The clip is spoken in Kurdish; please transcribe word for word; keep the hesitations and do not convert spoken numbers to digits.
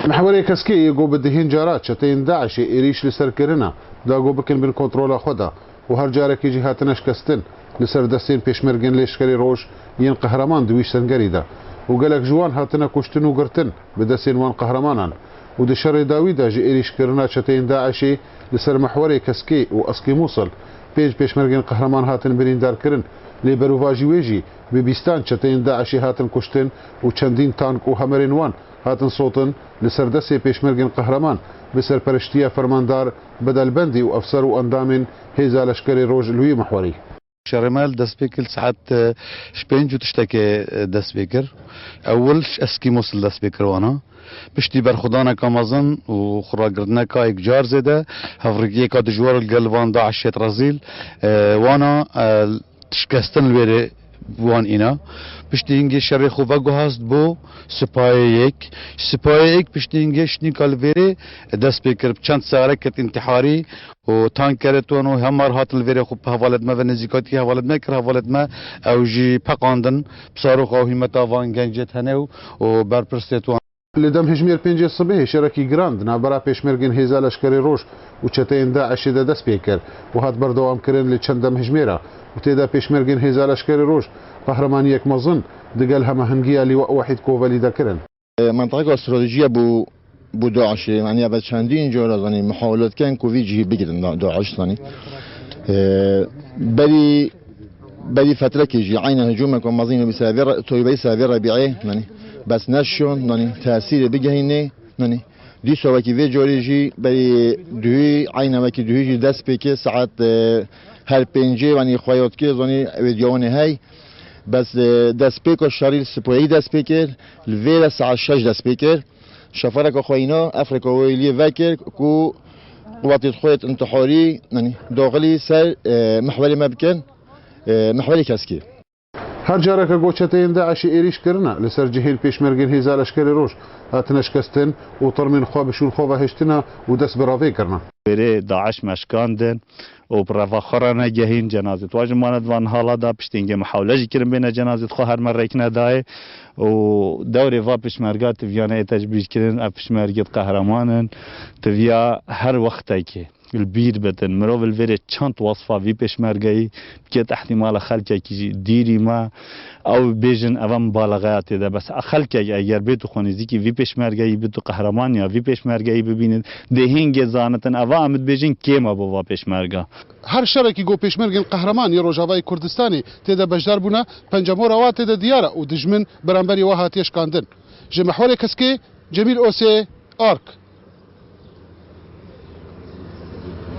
Mihwerê Keskê yê ku bi dehên cara çeteyên DAIŞê êrîş li ser kirine, da ku bikin bin kontrola xwe de û her carekê jî hatine şikestin li ser destên pêşmergên Leşkerê Roj yên qehreman di wî sengerî de û gelek ji wan hatine kuştin û girtin bi destên wan qehremanan û di şerê dawî de ji êrîşkirina çeteyên DAIŞê li ser mihwerê Keskê û Eskî Mûsil pênc pêşmergên qehreman hatin birîndarkirin, lê berovajî wê jî bi bîstan çeteyên DAIŞê hatin kuştin û çendîn tank û hemerên wan hatin sotin li ser destê pêşmergên qehreman bi serpereştiya fermandar Bedelbendî û efser û endamên Hêza Leşkerê Roj li wî mihwerî. Şerê me li dest pê kir saet, e, ji pênc û tiştekê, e, dest pê kir. Ewil ji Eskî Mûsil dest pê kir wana. Piştî berxwedaneka mezin û xuragirtineka yekcar zêde, hevrikiyeka dijwar li gel van DAIŞê rezîl, e, wana, e, şikestin li wêrê wan îna. Piştî hingê şerê xwe veguhast bo Sipayê Yek. Sipayê Yek piştî hingê şinîka li vêrê dest pê kir. Çend seyare ket întiharî û tankerê wan û hemar hatin li vêrê xwe hevalê me ve nêzîkatî hevalê me kir. Hevalê me ew jî peqandin. Bi saroxa û hîmeta van gencê tenê û, û berpirsê wan. Li dem hijmêr pêncê sibehê şerekî giran di navbera pêşmergên Hêza Leşkerê Roj û çeteyên DAIŞê de dest pê kir û hat berdewamkirin li çend dem hijmêra û tê de pêşmergên Hêza Leşkerê Roj qehremaniyek mezin digel hemahengiya Lîwa Wehîd Kovelî de kirin. E, mentiqeka stratejiya bo, bo DAIŞê, yanî ev çendîn cara zanî muhawelet ken ku vî cihî bigirin da-, DAIŞ zanî. E, berî, berî fetrekê jî eyna hicûmeka mezin û bi ser vê re-, toybeyî ser vê Rebî'ê, yanî bes neşon, yanî tesîrê bigehînê, yanî dîsa wekî vê carê jî berî duhî, eyna wekî duhî jî dest pê kir, saet, e, her pêncê, yanî xweyat kir, zanî wê diyawanê hey. Bes, e, destpêka şerî li Sipayê dest pê kir, li vê re saet şeş dest pê kir. Şefereka xwe îna, efreka wê lê vekir ku quwetê xwe yê întiharî, yanî daxilî ser, e, mihwerê me bikin, e, mihwerê Keskê. Her careke ku çeteyên DAIŞê êrîş kirine li ser cihên pêşmergên Hêza Leşkerê Roj hatine şikestin û tirmên xwe bi şûn xwe ve hiştine û dest bi ravê kirine. Berê DAIŞ me şikandin û bi reva xwe re negehîn cenazê. Wan jî mane di van hala de piştî hingê muhawle jî kirin bêne cenazê xwe her me rêk nedayê û dewrê va pêşmerga tiviya neyê tecbîrkirin. Ev pêşmergê qehreman in. Tiviya her wextekê li bîr bitin. Mirov li vêrê çend wesfa vî pêşmergeyî bike, ihtimala xelkekî jî dîrî me. Ew bêjin, eva mubaleğeya tê de. Bes xelkek eger bêtu xwe nêzîkî vî pêşmergeyî bitu, qehreman ya vî pêşmergeyî bibînin, dê hingê zanitin, eva em dibêjin kêm e bo va pêşmerga. Her şerekî ku pêşmergên qehreman yê Rojavayê Kurdistanê tê de beşdar bûne, pencemora wa tê de diyar e û dijmin beramberî wa hatiye şikandin. Ji mihwerê Keskê, Cemîl Osê, Ark.